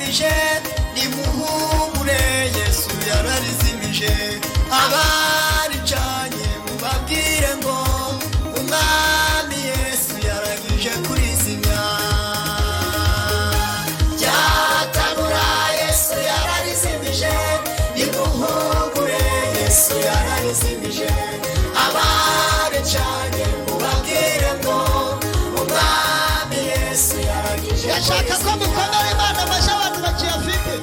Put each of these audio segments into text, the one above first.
Yararizimije, nimuhumure, Yesu yararizimije. Abaricanye mubabwire ngo umwami Yesu yarangije kurizimya. Ryatanura Yesu yararizimije, nimuhumure, Yesu yararizimije. Abaricanye mubabwire ngo umwami Yesu yarangije. Ndashaka ko mukomera Imana amashyi, abantu bakiyafite.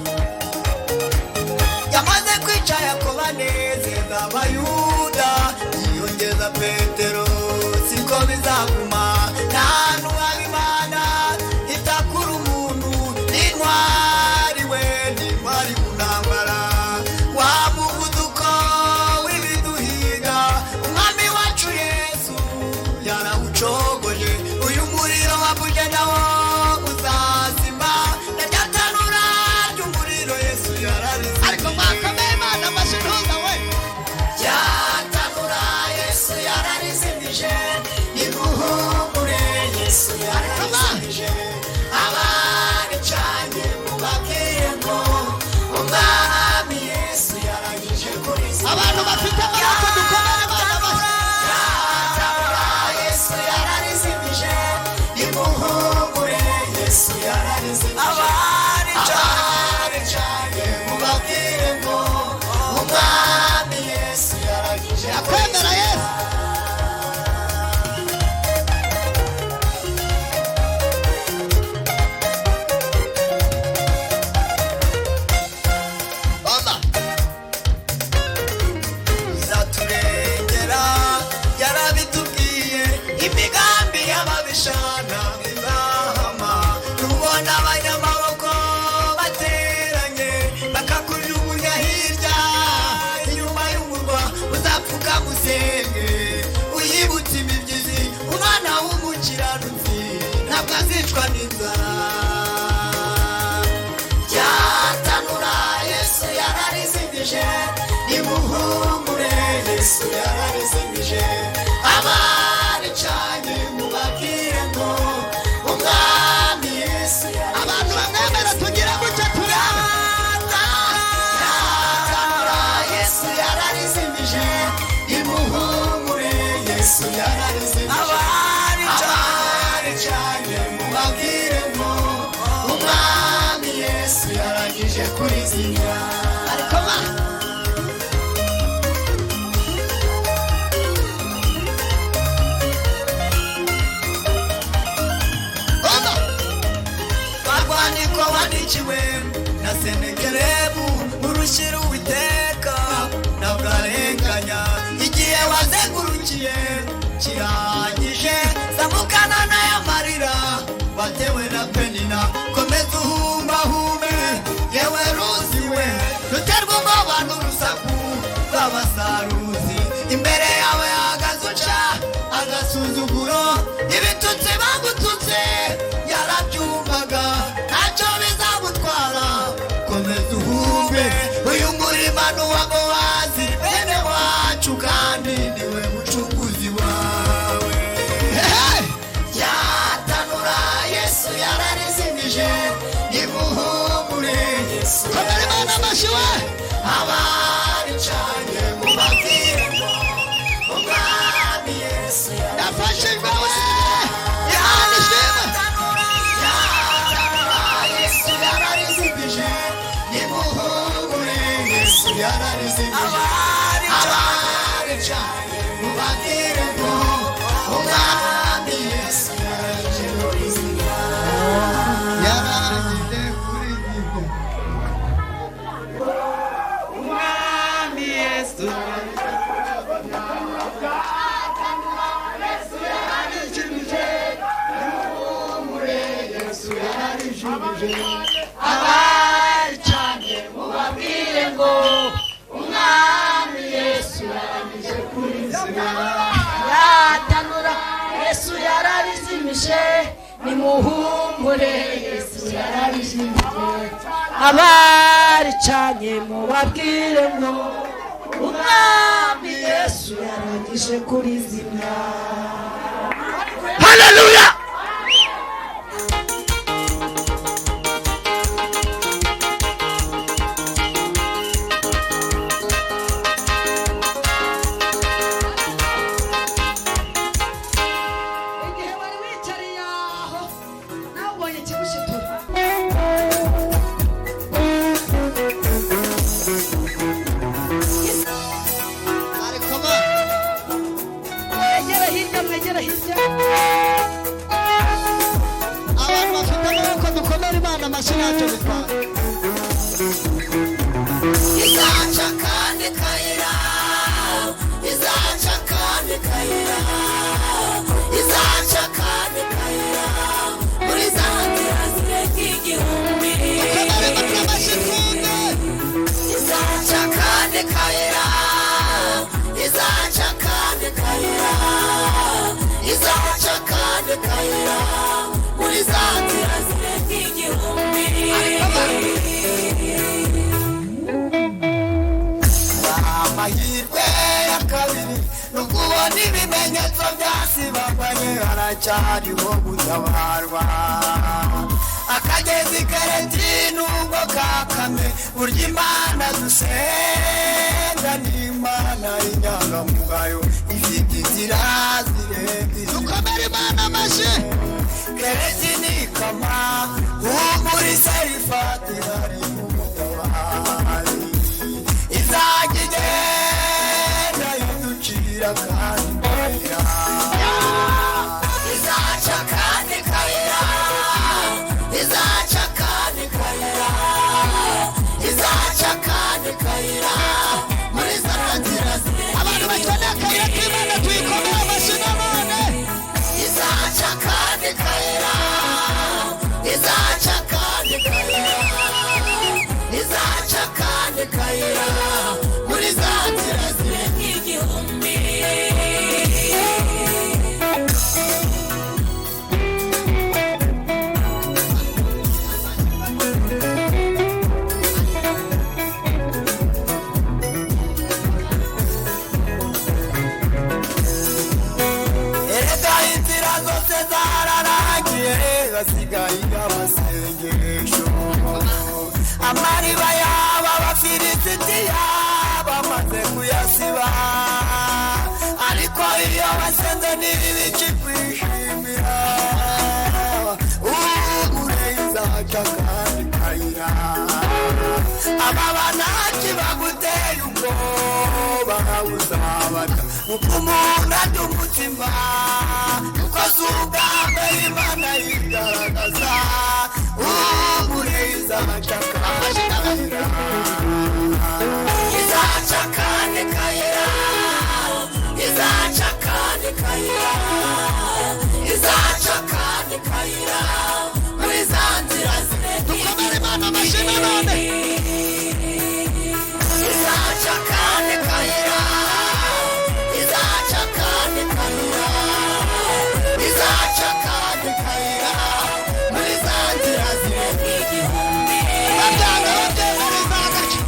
Yamaze kwica Yakobo anezeza Abayuda, yiyongeza Petero. Siko bizaguma, nta ntwari Imana itakura umuntu. N'intwari we, n'intwari mu ntambara, wa muvuduko w'ibiduhiga, umwami wacu Yesu yarawucogoje. Uyu muriro wabuje nawo uzazima, na rya tanura ry'umuriro Yesu yararizimije. Ariko mwakomeye Imana amashyi, ntuza we. Ryatanura Yesu yararizimije, nimuhumure, Yesu yararizimije. Abaricanye mubabwire ngo umwami Yesu yarangije kurizimya. Abantu bafite amaboko, dukomere Imana amashyi. Ryatanura Yesu yararizimije, nimuhumure, Yesu yararizimije. Abaricanye mubabwire ngo umwami Yesu yarangije. Yakwemera Yesu. Mama izaturengera, yarabitubwiye. Imigambi y'ababisha ntabwo izahama. Tubona abanyamaboko bateranye, bakakujugunya hirya inyuma y'umurwa. Uzapfuka musenge, uyibutse imibyizi. Umwana w'umukiranutsi ntabwo azicwa n'inzara. Ryatanura Yesu yararizimije, nimuhumure, Yesu yararizimije. Abaricanye mubabwire ngo umwami Yesu. Abantu bamwemera, tugira gutya turebe. Ryatanura Yesu yararizimije, nimuhumure, Yesu yararizimije. Abaricanye mubabwire ngo umwami Yesu yarangije kurizimya. Ariko ma Ona barwandiko wandikiwe na Senekerebu, urushyira Uwiteka ntabwo arenganya. Igihe wazengurukiye kirangije, zamukana n'aya marira watewe na Penina. Komeza uhumbahume, yewe ruzi we, ruterwa ubwoba n'urusaku rw'abasaruzi. Imbere yawe hahagaze uca agasuzuguro, ibitutsi bagututse yarabyumvaga, ntacyo bizagutwara. Komeza uhumbe, uyu murima ni uwa Bowazi bene wacu, kandi niwe mucunguzi wawe. Ryatanura Yesu yararizimije, nimuhumure, Yesu. Komera Imana amashyi we. Abaricanye mubabwire ngo umwami Yesu. Yafashijwe we, Imana ishimwe. Ryatanura Yesu yararizimije, nimuhumure, Yesu yararizimije. Abaricanye mubabwire ngo umwami Yesu yarangije kurizimya, yarangije kurizimya. Umwami Yesu. Abaricanye mubabwire ngo umwami Yesu yarangije kurizimya. Yatanura Yesu yararizimije, nimuhumure, Yesu yararizimije. Abaricanye mubabwire ngo umwami Yesu yarangije kurizimya. Haleluya. Izaca kandi kayira, izaca kandi kayira, izaca kandi kayira, muri za nzira zirenga igihumbi. Izaca kandi kayira, izaca kandi kayira, izaca kandi kayira, muri za nzira zirenga igihumbi. Amahirwe ya kabiri nukubona ibimenyetso byasibanganye, haracyariho gutabarwa. Akagezi kareti nubwo kakame, burya Imana dusenga ni Imana y'inyangamugayo, ifite inzira zirenga. Dukomere Imana amashyi. Kereti ni kama humura iserifati, hari umutabazi izajya igenda iducira kandi kayira. Izaca kandi kayira, izaca kandi kayira, izaca kandi kayira, muri za nzira. Abantu bakeneye akayira k'Imana, tuyikomere amashyi nanone. Izaca kandi kayira, izaca kandi kayira, izaca kandi kayira, muri za nzira zirenga igihumbi. Erega inzira zose zararangiye, hasigaye amasengesho. Amariba yaba Abafilisitiya bamaze kuyasiba, ariko iyo basenze ntibici kwishimira. Ugure izaca kandi kayira, aba banaki baguteye ubwoba uzabata uko umuntu arya umutima, kuko si ubwa mbere Imana yigaragaza. Ugure izaca kandi kayira, Izaca kandi kayira, izaca kandi kayira, izaca kandi kayira, muri za nzira zirenga. Dukomere Imana amashyi nanone. Izaca kandi kayira, izaca kandi kayira, izaca kandi kayira, muri za nzira zirenga igihumbi. Babyanga babyemera, izagaca.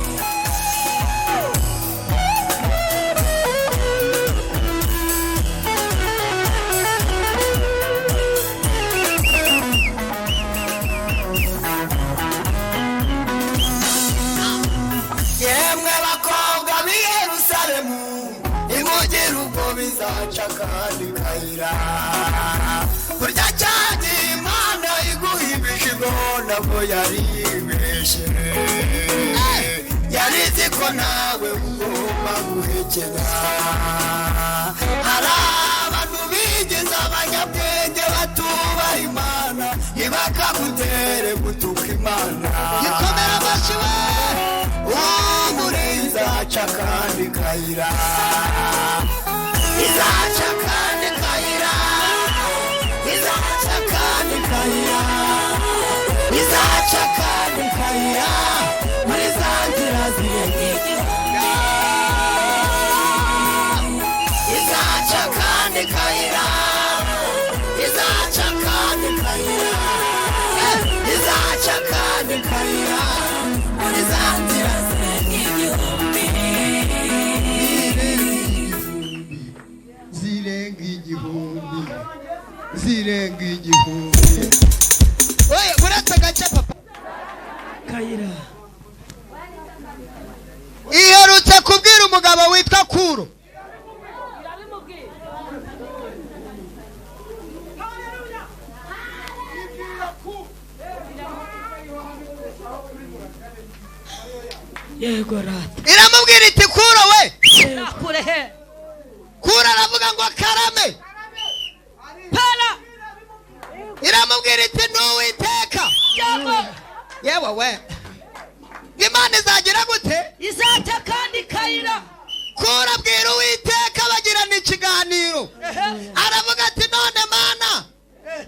Yemwe bakobwa b'i Yerusalemu, nimugire ubwo bizaca kandi kayira. Burya cyagiye Imana iguha ibishigo, nabwo yari yibeshe, yari izi ko nawe ugomba guhekenya. Hari abantu bigize abanyabwenge batubaha Imana, ntibakagutere gutuka Imana. Gikomere amashyi we. Umure izaca kandi kayira, Izaca kandi kayira, izaca kandi kayira, izaca kandi kayira, muri za nzira zirenga igihumbi. Izaca kandi kayira, izaca kandi kayira, izaca kandi kayira, muri za nzira zirenga igihumbi. Zirenga igihumbi, zirenga igihumbi. Oye, uretse gace papa. Kayira. Iherutse kubwira umugabo witwa Kuro. Yego rata. Iramubwira iti: "Kuro we." Kure he? Kuro aravuga ngo: "Karame." Para. Iramubwira iti: "N'Uwiteka." Yego. Yewe we, Imana izagira gute? Izaca kandi kayira. Kura bwira Uwiteka bagirana ikiganiro. Aravuga ati none Mana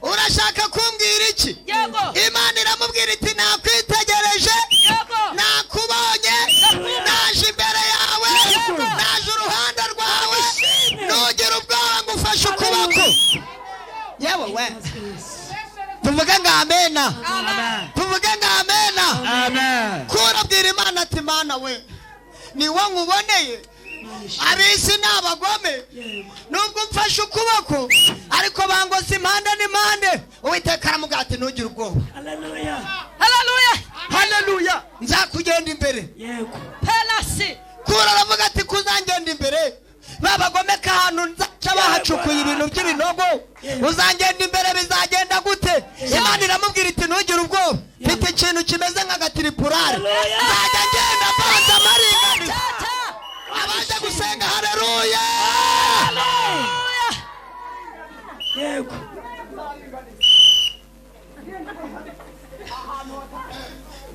urashaka kumbwira iki? Yego. Imana iramubwira iti nakwitegereje, Yego. nakubonye, naje imbere yawe, naje uruhande rwawe, nugira ubwoba ngufashe ukuboko. Yewe we, tuvuge ngo amena, tuvuge ngo amena. Amen. Kura bwira Imana ati Mana we, ni wo nkuboneye, ab'isi ni abagome, nubwo umfashe ukuboko ariko bangose impande n'impande. Uwiteka aramubwira ati ntugire ubwoba. Haleluya. Haleluya. Haleluya, nzakugenda imbere. Yego. Pelasi. Kura aravuga ati kuzangenda imbere, babagomeka ahantu nzaca bahacukuye ibintu by'ibinogo, uzangenda imbere bizagenda gute? Imana iramubwira iti ntugire ubwoba, mfite ikintu kimeze nk'agatiripurari, nzajya ngenda mbanza amaringaniza. Abaje gusenga haleluya. Yego.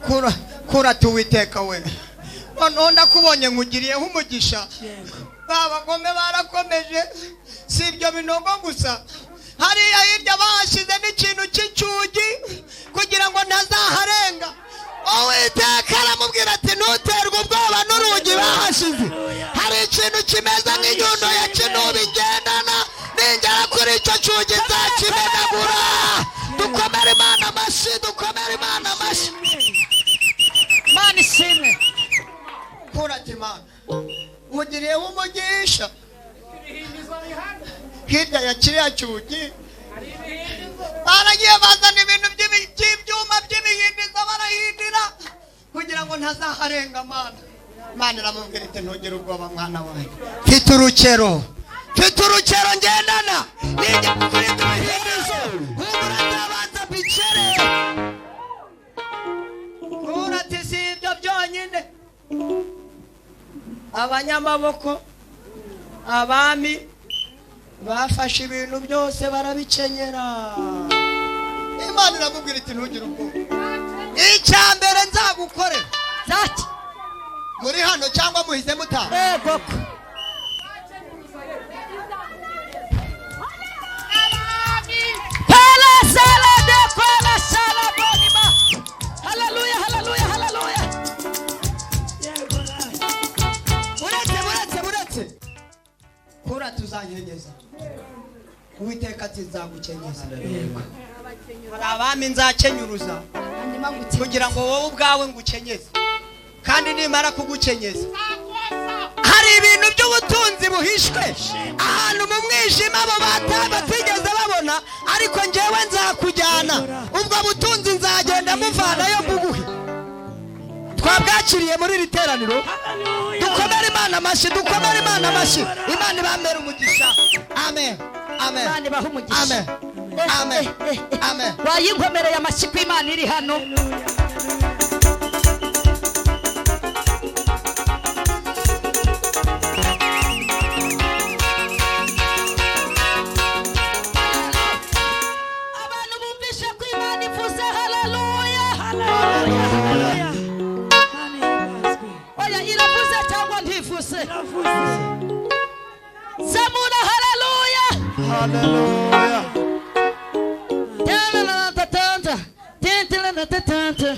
Kura kura tuwiteka we, noneho ndakubonye nkugiriyeho umugisha. Babagome barakomeje, si ibyo binogo gusa, hariya hirya bahashyize n'ikintu cy'icyugi kugira ngo ntazaharenga. Uwiteka aramubwira ati ntuterwe ubwoba n'urugi bahashize, hari ikintu kimeze nk'inyundo ya kinubi ngendana, ningera kuri icyo cyugi nzakimenagura. Dukomere Imana amashyi, dukomere Imana amashyi. Imana ishimwe. Kura ati Imana ugiriyeho umugisha, hirya ya kiriya cyugi baragiye bazana ibintu by'ibyuma by'ibihindizo barahindira kugira ngo ntazaharenga. Mana, Imana iramubwira iti ntugire ubwoba mwana wanjye, mfite urukero, mfite urukero ngendana, nijya kuri ibyo bihindizo humura nzabanza mbicere. Kura ati si ibyo byonyine, abanyamaboko, abami bafashe ibintu byose barabikenyera. Imana iramubwira iti ntugire ubwoba, icya mbere nzagukorera. Zaki. Muri hano cyangwa muhize mutaha? Yego. Pela sala de kola sala boniba. Haleluya, haleluya, haleluya. Yego. Buretse buretse buretse, kura tuzankenyeza. Uwiteka ati nzagukenyeza. Hari abami nzakenyuruza kugira ngo wowe ubwawe ngukenyeze, kandi nimara kugukenyeza hari ibintu by'ubutunzi buhishwe ahantu mu mwijima abo batigeze babona, ariko njyewe nzakujyana ubwo butunzi nzagenda muvanayo mbuguhe. Twabwakiriye muri iri teraniro. Dukomere Imana amashyi, dukomere Imana amashyi. Imana ibambere umugisha. Amen, amen. Imana ibahe umugisha. Amen, amen, amen. Wayinkomereye amashyi ko Imana iri hano. Abantu bumvishe ko Imana ivuze haleluya. Haleluya. Haleluya. Imana ihimbazwe. Oya, iravuze cyangwa ntivuze? Iravuze. Zamura haleluya. Haleluya. Tantanta, tantanta, tantanta.